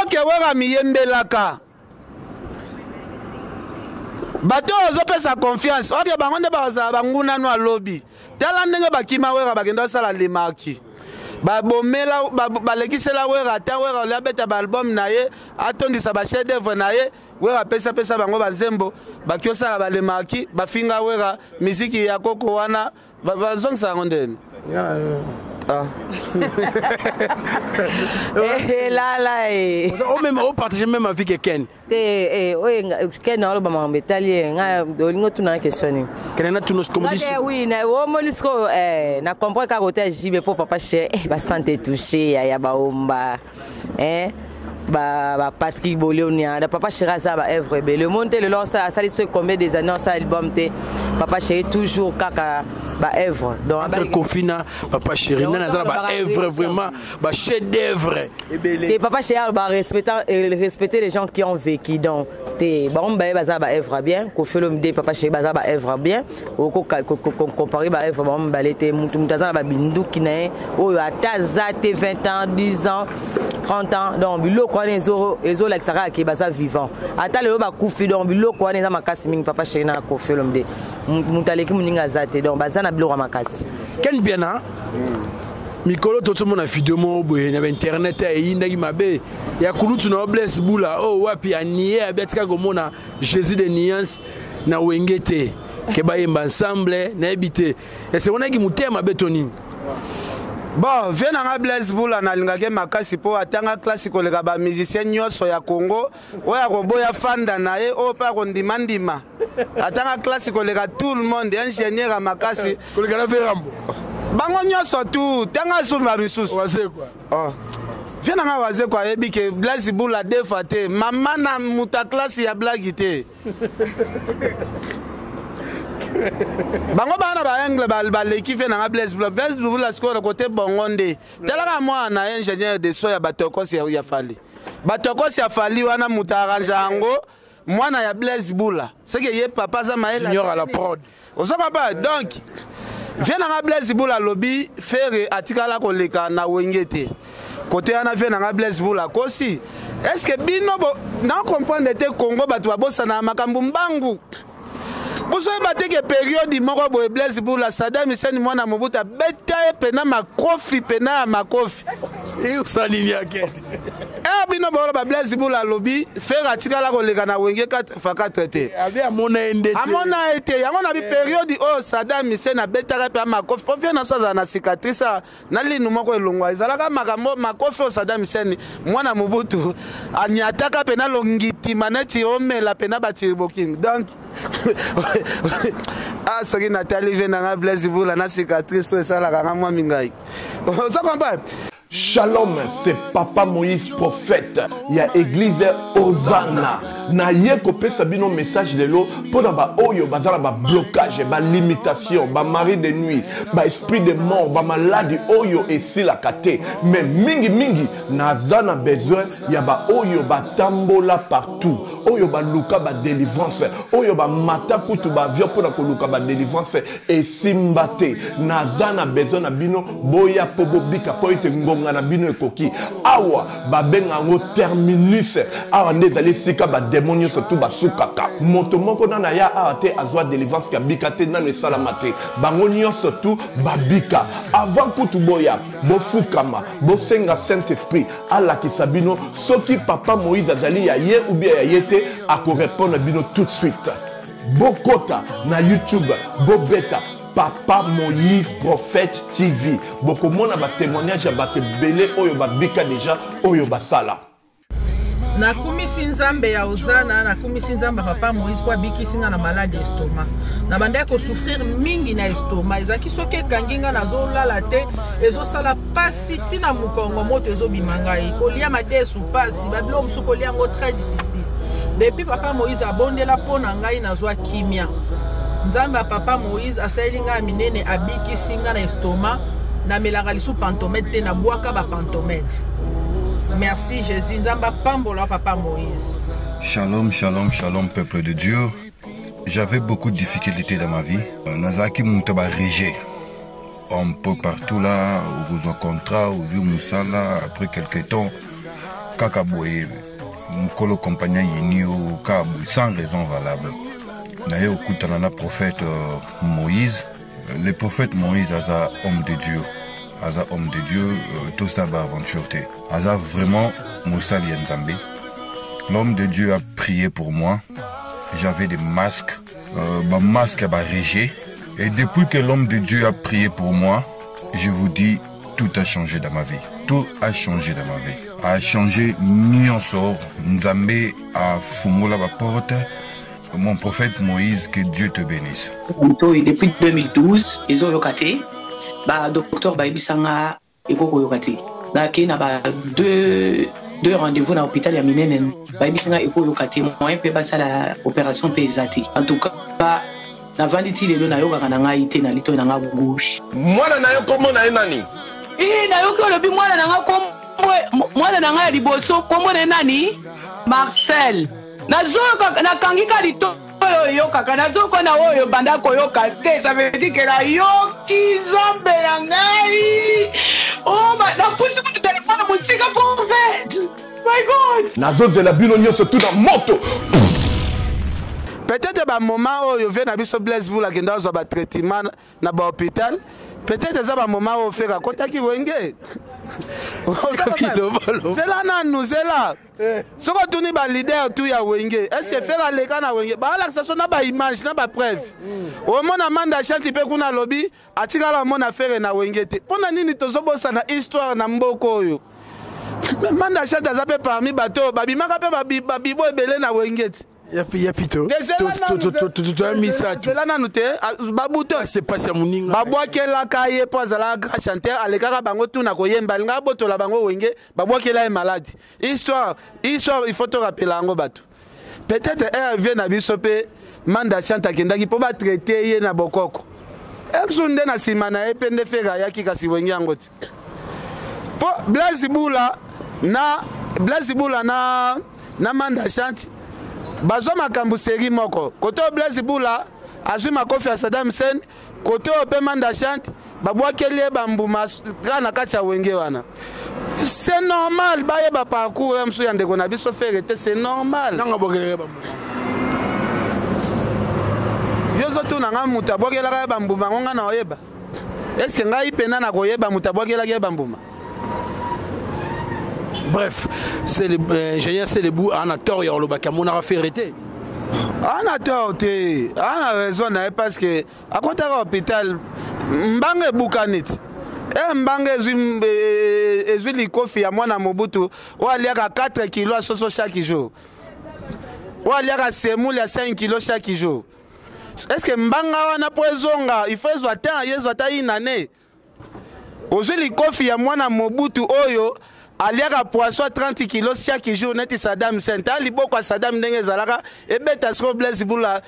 [SPEAKER 1] oke wera miyembelaka bato oyo ozopesa confiance oke bango nde bakozala banguna no alobi tala ndenge bakima wera bakenda basala lemarki babomela balekisela wera ata wera olia abeta baalbum na ye atondisa bachef d'oeuvre na ye wera apesapesa bango banzembo baki osala balemarki bafinga wera miziki ya koko wana bazongisa yango ndeni
[SPEAKER 7] Ah. Eh, lala eh.
[SPEAKER 6] Omema opartage même avis que Ken.
[SPEAKER 7] Te eh, oyo Ken aloba makambo etali ye ngai olingi otuna question nini?
[SPEAKER 6] Ken na tuna comme dit.
[SPEAKER 7] Oui, na omoni sikoyo eh, na comprendre kaka kote ya JB mpo papa chéri eh, basante touché ya ya baomba eh ba, ba Patrick Bolionia da papa chéri aza ba œuvre ebele omoni te lelo asali soki combien des années asala album te papa chéri toujours kaka ba œuvre
[SPEAKER 6] donc entre Kofi na papa chéri nani aza na ba œuvre vraiment ba chef d'œuvre ebele
[SPEAKER 7] te papa chéri ba respecter respecter les gens qui ont vécu donc te bango mibale baza ba œuvre bien Kofi Olomide papa chéri baza ba œuvre bien okocompare ba œuvre bango mibale te mutu mutu aza na babinduki na ye oyo ata aza te 20 ans 10 ans 30 ans donc biloko wana ezolakisa kaka ke baza vivant ata lelo bakufi donc biloko wana eza makasi mingi papa chéri na Koffi Olomide moto aleki moninga aza te donc baza na biloko ya makasi
[SPEAKER 6] Ken Mpiana mikolo tozomona video moko boye na bainternet eyindaki mabe ya kulutu na yo Blaise Bula oyo oh, wapi anie abi atika komona Jésus de nuance na wenge te ke bayemba ensemble nayebi te ese wanaki motema mabe to nini
[SPEAKER 1] bon vie na nga Blaise Bula nalingaki makasi mpo atanga klase koleka bamusicien nyonso ya Congo oyo akoboya fanda na ye oyo mpe akondimandima atanga klase koleka tout le monde ingénieur ya makasi
[SPEAKER 6] koleka na verambo
[SPEAKER 1] bango nyonso tu tanga asumba misusu oh. vie na nga wazeko ayebi ke Blaise Bula defa te mama na moto ya klase ya blagi te bango baa na baangle baleki vie na nga Blaise Bula. Blaise Bula sikoyo na kote bongo nde talaka mwana na ye ingénieur de so ya batokosi ya Fally batokosi ya Fally wana moto arrange yango mwana ya Blaise Bula seke ye papa aza mayele
[SPEAKER 6] junior à la prod
[SPEAKER 1] ozoka pa donc vie na nga Blaise Bula alobi Ferre atikala koleka na wenge te kote wana vie na nga Blaise Bula akosi est ce que bino na comprendre te Congo bato babosana makambo mbangu bozoyeba te ke periode moko boye Blaise Bula Sadam Hussein mwana Mobutu abeta ye pena makofi pena ya makofi
[SPEAKER 6] osali nini ake
[SPEAKER 1] eh bino boloba Blaise Bula alobi Ferre atikala koleka na wenge 4 x 4 te
[SPEAKER 6] abi amona ye nde
[SPEAKER 1] amona ye te yango na bi periode oyo Sadam Hussein abetaka mpe makofi mpo vie na so azala na cicatrice na linu moko elongwa ezalaka makambo makofi oyo Saddam Hussein mwana Mobutu anyataka mpe na longitima neti omela mpe na batiriboking donc ah soki natali ve nanga Blaise Bula na cicatrice oyo esalaka nga mwa mingai oza comprendre.
[SPEAKER 8] Shalom, c'est Papa Moïse prophète ya église Hosanna. Na ye kopesa bino message lelo pona ba oyo bazala ba blocage, ba limitation, ba mari de nuit, ba esprit de mort, ba maladi oyo esilaka te. Mais mingi mingi naza na besoin ya ba oyo batambola partout, oyo baluka ba délivrance, oyo ba mata kutu ba avion pona koluka ba délivrance esimba te. Naza na besoin na bino boya po bobika po ete ngonga na bino ekoki. Awa babenga yango terminus. Awa nde ezali esika ba demon nyonso tu basukaka. Moto moko nano aya awa te azwa délivrance ya bika te, nano esalama te. Bango nyonso tu babika. Avant kutu boya, bofukama, bosenga Saint-Esprit alakisa bino soki Papa Moïse azali ya ye ou bien ya ye te, akorepondre bino tout de suite. Bokota na YouTube, bobeta Papa Moïse Prophète TV. Bokomona ba témoignage ya bato ebele oyo babika deja oyo basala.
[SPEAKER 9] Nakumisi Nzambe ya Ozana, nakumisi Nzambe ya Papa Moïse mpo abikisi nga na maladi estomac. Nabandaki kosouffrir mingi na estomac, ezalaki soki ekangi nga nazolala te, ezosala pasi ntina mokongo, moto ezobima ngai, kolia madesu pasi, babiloko mosusu kolia yango très difficile. Depuis Papa Moïse abondela mpo na ngai nazwa kimia. Nzambe ya Papa Moïse asaleli ngai ya minene, abikisi ngai na estomac, namelaka lisusu pantomède te, nabwaka ba pantomède. Merci Jésus, Nzambe apambola papa Moïse.
[SPEAKER 2] Shalom, shalom, shalom, peuple de Dieu. J'avais beaucoup de difficultés dans ma vie. Nazalaki moto ba rejet. Un peu partout là, okozwa contrat, ozwi mosala, après quelque temps, kaka boye, mokolo compagnie ayini yo, kaka boye, sans raison valable. Naye okutana na prophète euh, Moïse. Le prophète Moïse aza homme de Dieu. Aza homme de Dieu, euh, tosala ba aventure te. Aza vraiment mosali ya Nzambe. L'homme de Dieu a prié pour moi. J'avais des masques, euh, ba masque ya ba rejet. Et depuis que l'homme de Dieu a prié pour moi, je vous dis, tout a changé dans ma vie. Tout a changé dans ma vie. A changé nyonso. Nzambe a fungola ba porte. Mon prophète Moïse, que Dieu te bénisse.
[SPEAKER 10] Depuis 2012, ezoyoka te. Ba docteur bayebisa nga ekoki koyoka te. Nakei na ba deux deux rendez-vous na hôpital ya minene bayebisi nga ekoyoka te moyen mpe basala opération mpe eza te. En tout cas navandi ti lelo nayokaka na ngai te na litoi na nga gauche.
[SPEAKER 8] Mwana na yo kombo na ye nani?
[SPEAKER 10] Ee, nayoki olobi mwana na nga kombo, mwana na ngai ya liboso kombo na ye nani? Marcel. Nazoyoka nakangi ka litoi oyo oyokaka nazoyoka na oyo banda koyoka te ça veut dire que nayoki nzambe na ngai oh, napusi kutu telefone mosika prophète my god
[SPEAKER 8] nazozela bino nyonso tu na moto.
[SPEAKER 1] Peut-être ba moment oyo vie na biso Blaise Bula akenda azwa ba traitement na ba hôpital, peut-être eza ba moment oyo Ferre akotaki wenge. Zela nanu, zela. Soki otuni ba leader tout ya wenge, est-ce que Ferre aleka na wenge? Baalakisa so na ba image na ba preuve. Omona Manda Chante mpe kuna alobi atikala omona Ferre na wenge te. Mpo na nini tozobosana histoire na mboka oyo? Manda Chante aza mpe parmi bato oyo babimaka mpe babibo ebele na wenge te.
[SPEAKER 6] Ya pito
[SPEAKER 1] misato nanu te babuto babwakelaka ye mpo azalaka grand chanteur, alekaka bango tuna koyemba, alingaka botola bango wenge, babwakela ye maladi. Histoire, histoire, il faut torapela yango bato. Peut-être RV na biso mpe Manda Chante akendaki mpo batraite ye na bokoko emsu nde na nsima na ye mpe nde Ferre ayaki, kasi wenge yango te mpo Blaise Bula na Blaise Bula na na Manda Chante bazwa makambo seri moko. Kote oyo Blaise Bula azwi makofi ya Saddam Hussein, kote oyo mpe Manda Chante babwakeli ye bambuma kaka na kati ya wenge wana. C'est normal bayeba parcours ya mosusu ya ndeko na biso Ferre te, c'est normal. Yo ozotuna nga moto abwakelaka ye bambuma yango, nga na oyeba? Est-ce ngai mpena nakoyeba moto abwakelaki ye bambuma?
[SPEAKER 6] Bref, c'est le ingénieur Selebou ana tort ya olobaki amonaka Ferre te.
[SPEAKER 1] Ana tort te, ana raison na ye, parce que akotaka hôpital mbanga ebukani ti e mbanga ezwi ezwi likofi ya mwana Mobutu oyo aliaka 4 kilo ya soso chaque jour, oyo aliaka semoule ya 5 kilo chaque jour. Est ce que mbanga wana mpo ezonga, il faut ezwa temps, ye ezwa ta une année. Ozwi likofi ya mwana Mobutu oyo aliaka poisson 30 kilos chaque jour neti Saddam Hussein. Ta liboko ya Saddam ndenge ezalaka ebeta sikoyo Blaise Bula.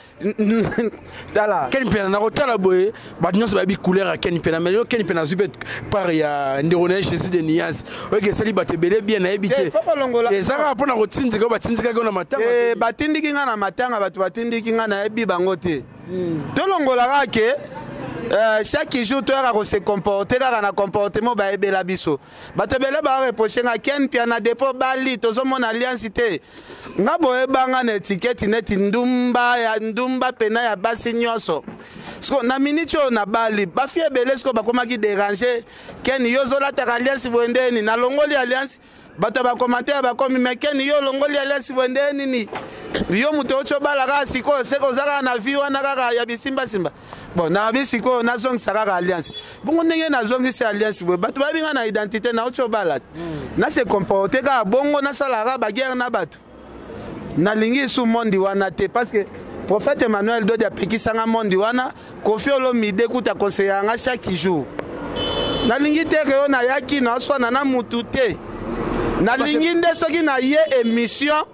[SPEAKER 1] Tala
[SPEAKER 6] Ken Mpiana na kotala boye, bato nyonso bayebi couleur ya Ken Mpiana, mais lelo Ken Mpiana azwi mpe part ya ndeko na ye Jésus de Nias oyo esali bato ebele bien, nayebi te eza kaka mpo na kotindika oyo batindikaki na matanga.
[SPEAKER 1] Batindiki nga na matanga, bato batindiki nga nayebi bango te. Tolongola kaka ke chaque jour toyaka kose comporter kaka na comportement bayebela biso. Bato ebele bareproche nga Ken Mpiana depo bali tozomona alliance te. Nga boyebanga na etiketi neti ndumba ya ndumba pena ya basi nyonso. Siko na miniti oyo na bali bafi ebele siko bakomaki déranger. Ken, yo ozolataka alliance boye ndeni? Nalongoli alliance, bato ya bacommentaire bakomi me Ken, yo olongoli alliance boye nde nini? Yo moto oti obala kaka sikoyo, seke oza kaka na vie wana kaka ya bisimbasimba. Bon, nabi sikoyo nazongisa kaka alliance. Bongo ndenge nazongisi alliance boye, bato bayebi nga na identité nauti obala, na se comporte kaka bongo, nasalaka baguerre na bato. Nalingi su mondi wana te, parce que prophète Emmanuel Dodi apekisanga mondi wana. Koffi Olomide kuta conseillaka nga chaque jour. Nalingi te ke oyo nayaki naswana na mutu te. Nalingi nde soki na ye émission,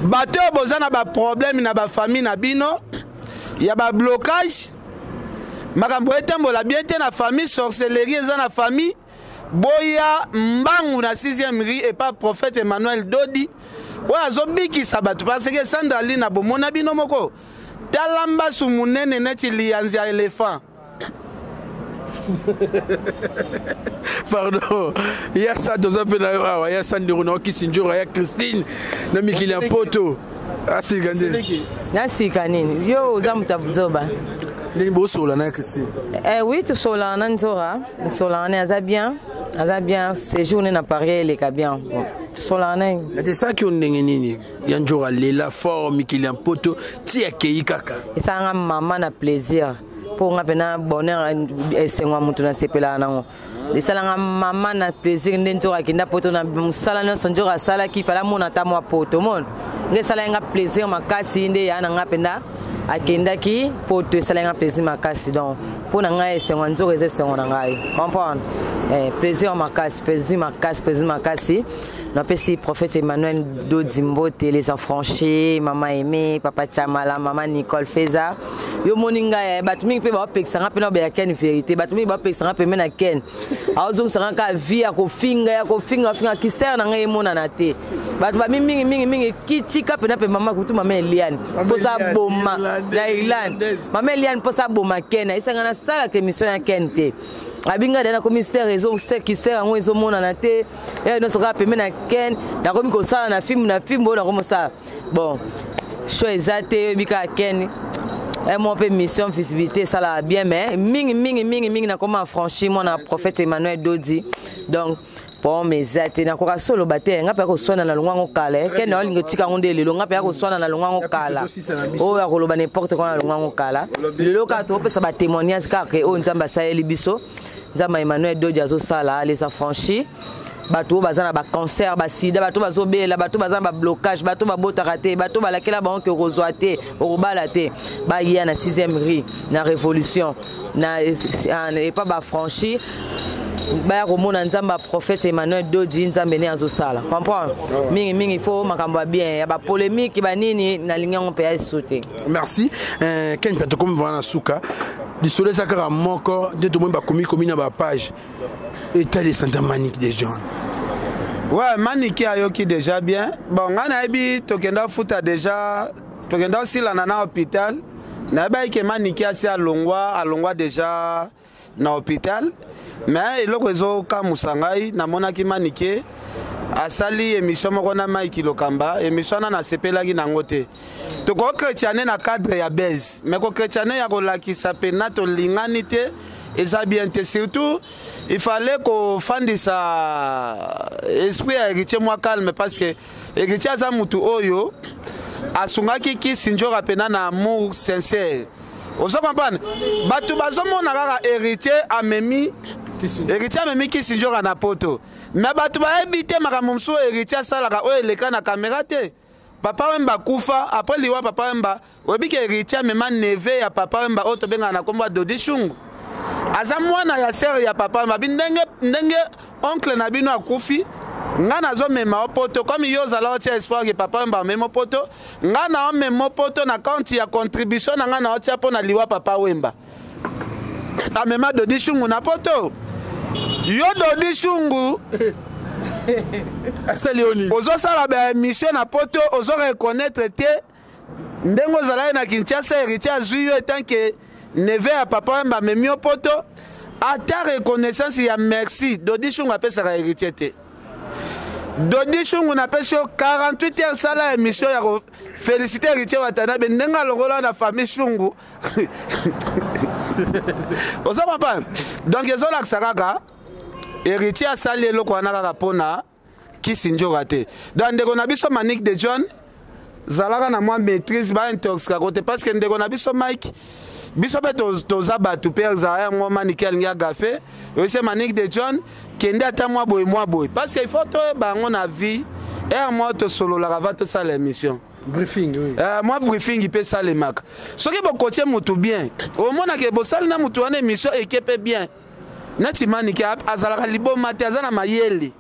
[SPEAKER 1] bato oyo boza na baproblème na bafamille na bino ya bablocage, makambo etambola bien te na famille, sorcellerie eza na famille. Boya mbangu na 6e rue epa prophète Emmanuel Dodi oyo azobikisa bato parce que Sandra Lina bomona bino moko tala mbasu munene neti liyanzi ya elephant.
[SPEAKER 6] Pardon, ya sa toza mpe na yo awa ya sandero na okisi njora ya Christine na mikili ya poto asika nde
[SPEAKER 7] nasika nini yo oza moto ya buzoba
[SPEAKER 6] ndenge bosolola na Christine.
[SPEAKER 7] Eh oui, tosololaka na nzora, tosololaka na aza bien, aza bien, séjour ne na Paris eleka bien. Bon, tosololaka na ye.
[SPEAKER 6] Ate esalaki yo ndenge nini ya nzora lela fort mikili ya poto ti akei kaka?
[SPEAKER 7] Esalanga mama na plaisir mpo nga mpena bonheur esengo ya moto nasepelaka nango. Esalanga mama na plaisir nde nzora akenda poto na mosala nyonso nzora asalaki fala amona ata mwa poto omona nde esalaki nga plaisir makasi nde ya na nga mpenza akendaki poto esalaki nga plaisir makasi. Donc mpo na ngai esengo ya nzora eza esengo na ngai, comprendre eh, plaisir makasi, plaisir makasi, plaisir makasi. Napesi prophète Emmanuel Dodi mbote, les affranchis, mama Aimé, papa Chamala, mama Nicole Feza. Yo moni ngai bato mingi mpe baopekisa nga mpe na obela ken vérité, bato mingi baopekisa nga pembe na ken aozongisa nga kaka vie ya kofinga ya kofinga finga kisere na ngai emonana te. Bato bami mingi mingi mingi kitika mpena mpe mama kutu mama Eliane mposa aboma na Irlande, mama Eliane mposa aboma ken ayesanga nasalaka émission ya ken te. Abinga de nakomi sere ezo kisere yango ezomonana te ya nyonso kaka pembe na ken nakomi kosala na filme na filme oyo nakomi kosala bon show eza te oyebi kaka ken mwa mpe mission visibilité esalaka bien mais mingi mingi mingi mingi nakoma affranchi mwana prophète Emmanuel Dodi. Donc bon eza te nakoka so oloba te nga mpe akoswana na longwa yango kala ken olingi otika yango nde lelo nga mpe akoswana na longwa yango kala oyo akoloba n'importe quoi na longwa yango kala lelo kaka topesa batémoignage kaka oyo Nzambe asaleli biso. Nzambe Emmanuel Dodi azosala les affranchis, bato oyo baza na bacancer, basida, bato bazobela, bato baza na bablocage, bato babotaka te, bato balakela bango ke okozwa te, okobala te, baya na 6e rue na révolution na epa bafranchi baya komona Nzambe ya prophète Emmanuel Dodi. Nzambe nde azosala, comprendre mingi mingi il faut makambo ya bien ya bapolémique banini nalingi yango mpe ya esu te.
[SPEAKER 6] Merci Ken mpe tokomi vraiment na suka lisolo eza kaka moko nde tomoni bakomi komi na bapage etali Santa Manique de John.
[SPEAKER 1] Ouais, Maniki ayoki déjà bien. Bon, ngai nayebi tokenda futa déjà, tokenda osilana na hôpital. Nayebaki ke Maniki asi alongwa, alongwa déjà na hôpital. Mais eloko ezokamusa ngai, namonaki Manike asali émission moko na Mike Lokamba, émission wana nasepelaki nango te. Tokokretiane na cadre ya base, mais kokretiane ya kolakisa pena tolingani te eza bien te. Surtout il fallait kofandisa esprit ya héritier mwa calme, parce que héritier aza mutu oyo asungaki kisi nzoka pena na amour sincère. Ozo comprendre? Bato bazomona kaka héritier amemi héritier amemi kisi nzoka na poto, mais bato bayebi te makambo mosusu héritier asalaka oyo eleka na caméra te. Papa Wemba akufa, après liwa Papa Wemba, oyebi ke héritier amema neve ya Papa Wemba oyo tobengaka na nkombo ya Dodi Shungu, aza mwana ya sere ya Papa Wemba. Bi ndenge ndenge oncle na bino akufi, nga nazomema o poto comme yo ozala otia espoir ke Papa Wemba amema o poto, nga na omema o poto na compte ya contribution na nga na otia mpo na liwa Papa Wemba. Amema Dodi Shungu na poto. Yo Dodi Shungu
[SPEAKER 6] asali yo nini?
[SPEAKER 1] Ozosala baémission na poto, ozo reconnaître te ndenge ozalaki na Kinshasa, héritier azwi yo etant que neveu ya Papa Wemba, amemi yo poto, ata reconnaissance ya merci Dodi Shungu apesaka héritier te. Dodi Shungu, napesi yo 48 heures, sala émission ya koféliciter héritier Watanabe ndenge alongola na famille Shungu. Oza comprendre? Donc ezolakisa kaka héritier asali eloko wana kaka mpona kisi nzoka te. Donc ndeko na biso Manique de John, zalaka na mwa maîtrise, baintoxikako te, parce que ndeko na biso Mike, biso mpe toza bato mpe ezala yango. Manike alingi agafe oyese Manique de John, kende ata mwa boye mwa boye, parce que il faut toyeba yango na vie ere mwa tosololaka va tosala émission.
[SPEAKER 6] Briefing, oui.
[SPEAKER 1] Mwa briefing mpe esalemaka soki bokotie motu bien, omonake bosali na motu wana émission eke mpe bien. Neti Manike azalaka liboma te, aza na mayele.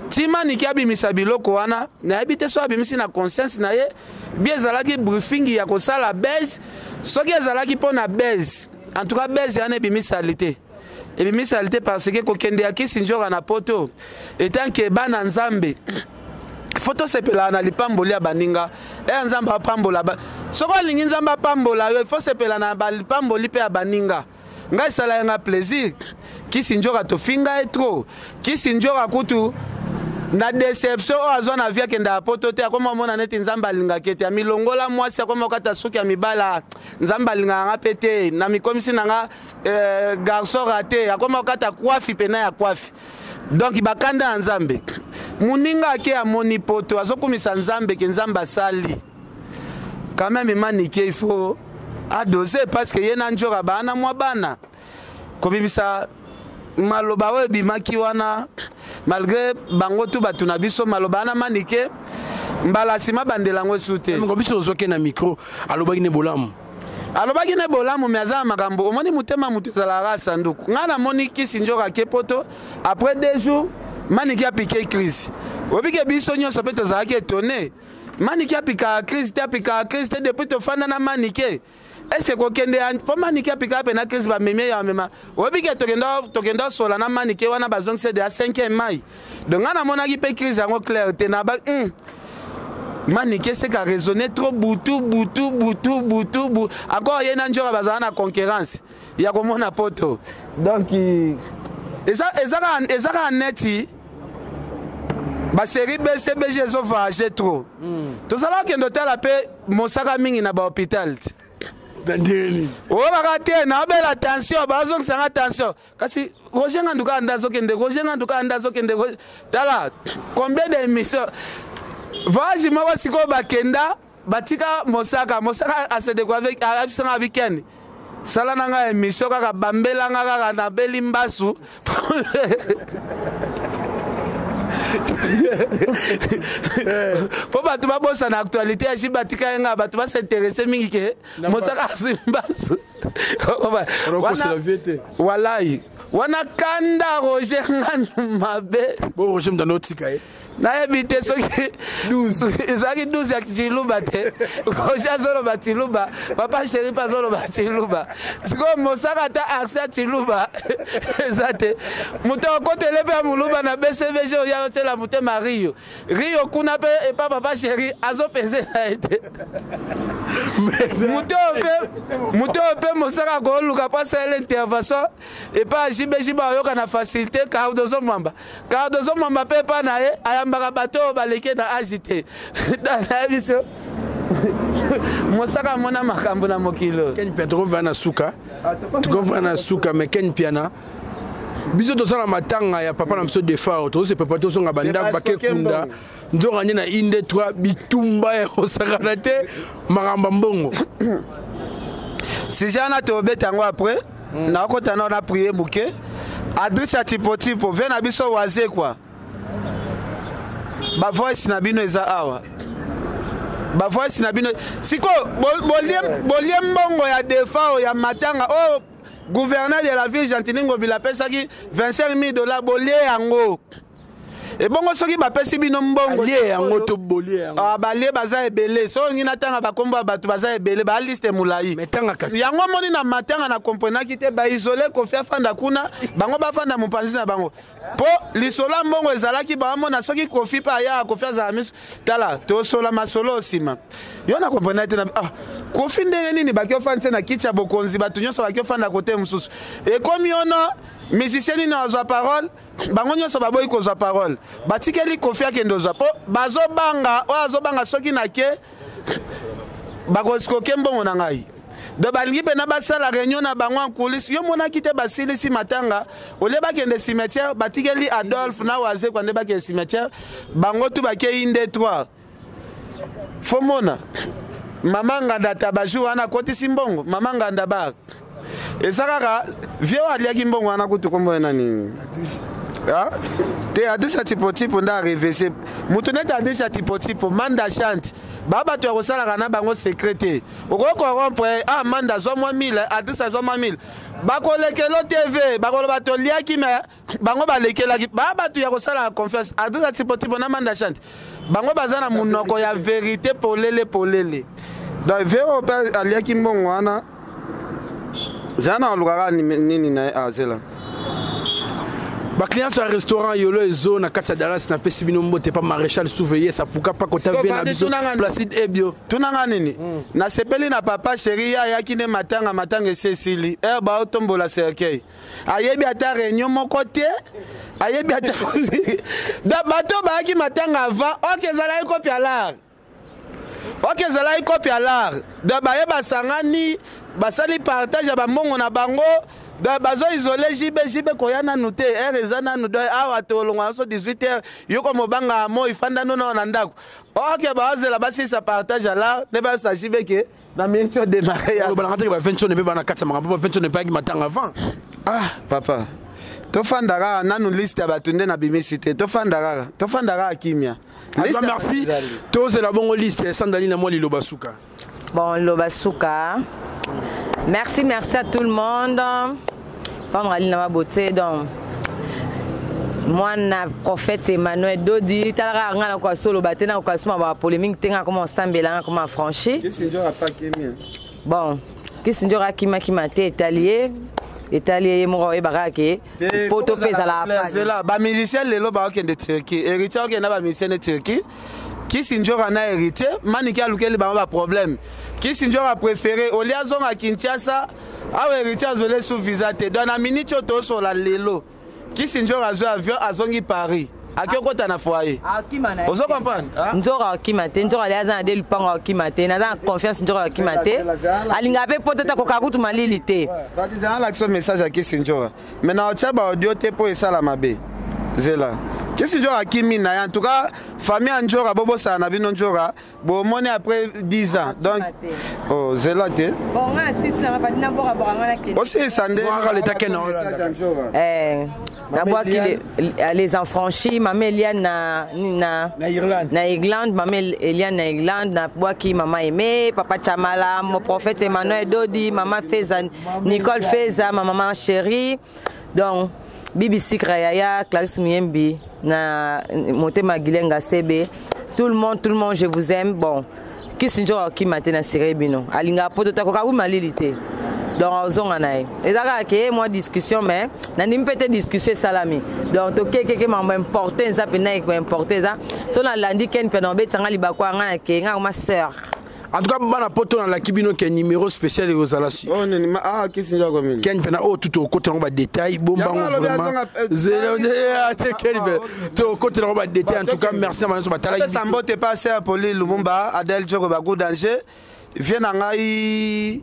[SPEAKER 1] Ti Manike abimisa biloko wana, nayebi te so abimisi na conscience na ye bi ezalaki briefing ya kosala base. Soki ezalaki mpo na base, en tout cas base wana ebimisali te. Ebimi salite parce que kokende ya kisi njoka na poto etant que bana Nzambe, fo tosepelaka na lipamboli ya baninga. Eya Nzambe apambola ba... soki olingi Nzambe apambola yo, ifo sepela na balipamboli mpe ya baninga. Ngai esala ye nga plaisir. Kisi njoka tofinga ye trop. Kisi njoka kutu na deception oyo azwa na vie, akendaka poto te, akoma omona neti Nzambe alingaki ete amilongola mwasi, akoma okata suki ya mibala. Nzambe alingaka nga mpe te, na mikomisi na nga garçon raté, akoma okata kwafi pena ya kwafi. Donc bakanda ya Nzambe, moninga ake amoni poto, azokumisa Nzambe ke Nzambe asali. Quand même Manike, il faut adoser parce que ye na njoka baana mwa bana. Kobimisa maloba oyo ebimaki wana, malgré bango tu bato na biso, maloba wana Manike mbala nsima bandela yango esu te.
[SPEAKER 6] Biso ozwaki na micro, alobaki ne bolamu.
[SPEAKER 1] Alobaki ne bolamu, me aza na makambo. Omoni, motema moto ezalaka sanduku. Ngai namoni kisi njoka ake poto, après 2 jours Maniki apike crise. Obike biso nyonso mpe tozalaki étonné. Maniki apikaka crise te, apikaka crise te depuis tofanda na Manike. Ese kokende mpo Manike apikaka mpe na crise, bamemi ya bamema. Oyebi ke tokenda osola na Manike wana, bazongisa de ya 5e mai. Donc ngai namonaki mpe crise yango claire te na ba Manike seka raisonner trop butu butu butu butu bu. Encore ye na njoka bazala na concurrence ya komona poto. Donc eza kaka neti basérie BCBG ezovoyage trop. Tozala kokende otala mpe mosaka mingi na bahôpital te. Oyokaka te, naobela tension, bazongisanga tension. Kasi Roger Ngandu kaka nde azokende, Roger Ngandu kaka nde azokende. Tala combien d'émission, voyage moko sikoyo bakenda, batika mosaka. Mosaka asedeko abisanga weekend, sala na ngai émission kaka, bambelanga kaka nabeli mbasu mpo bato babosana actualité ya ji. Batika ye nga, bato bas'intéresser mingi ke mosaka azwi mbasu. Walai wana kanda Roger Ngandu mabe.
[SPEAKER 6] Roger mutando otika ye.
[SPEAKER 1] Nayebi te soki ezalaki 12 ya Chiluba te. Roger azoloba Chiluba, papa chéri mpe azoloba Chiluba. Sikoyo mosaka ata accent ya Chiluba eza te. Moto akotele mpe ya moluba na BCBG oya otiela motema Rio Rio kuna mpe epa papa chéri azopese na ye te. Moto oyo mpe, moto oyo mpe mosaka koluka mpo asalela intervention epa JBJ, bayoka na facilité. Cardozo Mwamba, Cardozo Mwamba mpe epa na ye ayambaka bato oyo baleki na age te. Nayebi so mosaka amona makambo na mokili oyo.
[SPEAKER 6] Ken Piana, tokovanda na suka, tokovanda na suka. Mais Ken Piana, biso tosala matanga ya papa na biso Defao, tozose papa, tozonga bandako, bakekunda nzoka nde na inde 3 bitumba ya kosakana te, makambo ya mbongo.
[SPEAKER 1] Sujet wana tobeta yango après. Nakota nao na prier moke. Adresse ya Tipotipo ve na biso waze kwa bavoice na bino eza awa, bavoice na bino sikoyo. Bolie mbongo ya Defao ya matanga oyo gouverneur de la ville Gentini Ngobila apesaki 25 000 $. Bolie yango. Ebongo soki bapesi bino mbongo
[SPEAKER 6] Balie yango to bolie yango?
[SPEAKER 1] Ah, balie baza ebele. So olingi natanga bakombo ya bato, baza ebele, baliste molai.
[SPEAKER 6] Tanga kasi.
[SPEAKER 1] Yango moni na matanga na komprenaki te. Baisole Kofi afanda kuna, bango bafanda mopanzi na bango, mpo lisolo ya mbongo ezalaki. Baamona soki Kofi mpe aya, Kofi azala miso. Tala, tosola masolo nsima. Yo na comprendre te na ah, Kofi ndenge nini baki ofanda te na kiti ya bokonzi, bato nyonso baki ofanda kote mosusu. Ekomi ono musicien nini azwa parole, bango nyonso baboyi kozwa parole, batikeli Kofi akende ozwa, mpo bazobanga oyo azobanga soki nake bakoskoke mbongo na ngai. Donc balingi mpena basala réunion na bango en coulisse. Yo monaki te, basilisi matanga, olie bakende cimetière, batikeli Adolphe na Wazekwa nde bakende cimetière. Bango tu bakei nde 3 fo mona mama Nganda tabaju wana akotisi mbongo. Mama Nganda bar eza kaka vie oyo aliaki mbongo wana kutu. Kombo ye nani? Ah? Te, adresse ya Tipotipo nde arevese moto neti adresse ya Tipotipo. Manda Chante, baa bato ya kosalaka na bango secret te. Okoki corrompre. Ah, Manda azwa mwa 1000, adresse azwa mwa 1000, bakolekelo TV, bakoloba toliaki. Me bango balekelaki, baa bato ya kosalaka confiance. Adresse ya Tipotipo na Manda Chante, bango baza na monoko ya vérité polele polele. Donc vero mpe aliaki mbongo wana. Zala na olukaka nini na ye azela.
[SPEAKER 6] Baclient ya restaurant Yolo Ezo na kati ya Dallas, napesi bino mbote pa Maréchal Souveye Sapuka pa kota vie na biso Placide Ebio.
[SPEAKER 1] Tunanga nini? Nasepeli na papa chéri, ye ayaki nde matanga, matanga esi esili, ere baotombola cercueil, ayebi ata réunion moko te, ayebi ata da bato bayaki matanga avant. Ok, ezalaki kopi ya lar, ok, ezalaki kopi ya lar. Donc baye basangani, basali partage ya bambongo na bango. Donc bazo isole JB. JB koya nanu te, heure eza nanu. Donc awa tolongwa nyonso 18 heures, yoko mobanga mo ifanda nono na ndako. Ok, bazela basilisa partage ya lar nde balisa JB ke na minute oyo démarre ya
[SPEAKER 6] Olobelanga te ke ba 20 mpe bana kati ya makambo, ba 20 mpe ayaki matanga avant.
[SPEAKER 1] Ah papa, tofanda kaka nanu, liste ya bato nde nabimisi te, tofanda kaka, tofanda kaka kimia.
[SPEAKER 6] En tout cas, merci. Tozela bongo liste. Sandali na mwa liloba suka.
[SPEAKER 7] Bon, liloba suka. Merci, merci à tout le monde. Sandra Lina Mabote, donc mwana prophète Emmanuel Dodi, talaka nga na kwa solo bate na kwa suma ba polémique te, nga comment sambela, nga comment franchi. Bon, kisi njoka akima kima te, etali ye, etali ye moko, oyebaka ke poto mpe ezalaka.
[SPEAKER 1] Zela, bamusicien lelo baokende Turquie, Héritier okende na bamusicien ne Turquie. Kisi njoka na Héritier Maniki alukeli bango baproblème. Kisi njoka préféré olia azonga Kinshasa awa, Héritier azwele sous visa te. Donc na minute oyo tosola lelo, Kisi njoka azwi avion, azongi Paris, ake okota na foyer. Ozo comprendre?
[SPEAKER 7] Nzoka akima te, nzoka ali aza na de lupango, akima te, naza na confiance, nzoka akima te, alingaka mpe poto te, akoka kutu malili te.
[SPEAKER 1] Zela, alakisa message ya Kisi njoka, mais na otya baaudio te mpo esala mabe. Zela, Kisi njoka akimi na ye. En tout cas, famille ya njoka, bobosana na bino njoka, bomoni après 10 ans. Donc oh, zela te.
[SPEAKER 7] Bon, nga asisi na mafandi na bokaboka, nga nakende.
[SPEAKER 1] Osilisa nde.
[SPEAKER 7] Nabwaki les affranchis, mama Eliane na
[SPEAKER 6] na Irlande,
[SPEAKER 7] na Irlande, mama Eliane na Irlande, nabwaki mama Aimé, papa Chamala, mon prophète Emmanuel Dodi, mama Feza, Nicole Feza, ma maman chérie, donc Bibi Sikra, yaya Clarisse Muyembi na motema, Gilenga Sebe, tout le monde, tout le monde, je vous aime. Bon, kisi nzoka akima te na sire bino, alingaka poto te, akoka malili te, donc azonga na ye. Eza kaka ke mwa discussion, mais nandimi mpe te discussion esalami. Donc tokekeke mambo important eza mpena importe eza so nalandi ken mpe na obetanga libako ya nga na ke nga ma sœur.
[SPEAKER 6] En tout cas, bana poto, nalaki bino ke numéro spécial ekozala si
[SPEAKER 1] Oh, nini ah, kisi njoka komini
[SPEAKER 6] Ken mpe na oyo tu tokota yango badétail, bombango vraiment te ken mpe tokota yango badétail. En tout cas, merci na banso batalaki.
[SPEAKER 1] Apesa mbote pa ser Poli Lumumba, Adel Joko, bagu danger, vie na ngai.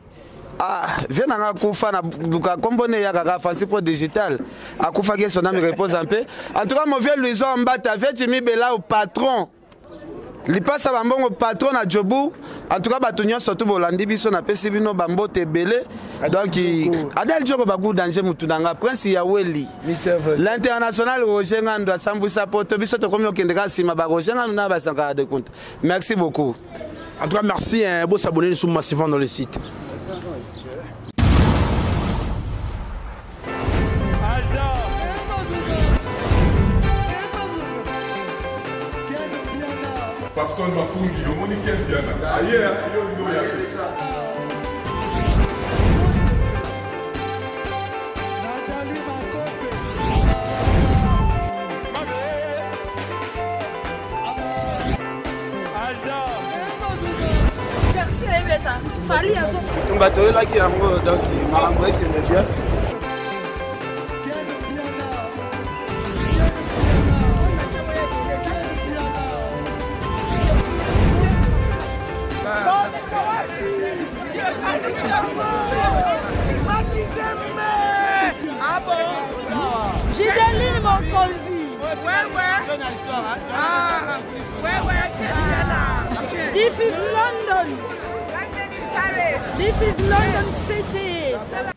[SPEAKER 1] Ah, vie na ngai akufa na luka kombo ne eyaka kaka Francis Pro Digital, akufaki, son âme repose en paix. En tout cas, mon vieux Louison Mbata, vieux Jimmy Belau, patron lipasa bambongo, patron na Jobu. En tout cas, bato nyonso tu bolandi biso, napesi bino bambote ebele. Donc Adel Joko, bagu danger, mutu na nga Prince Yaweli, l'international Roger Ngando asambwisa poto, biso tokomi okende kaka nsima ba Roger Ngando na basankara de compte. Merci beaucoup.
[SPEAKER 6] En tout cas, merci, hein, beau s'abonner sous massivement dans le site.
[SPEAKER 2] Papson Makungi, omoni Ken Piana aye yo yo ya te.
[SPEAKER 1] Tumba toyelaki yango, donc makambo ekende bien.
[SPEAKER 4] Ah bon? Gideline Mokonzi. Ouais. Ah, ouais. This is London. This is London City.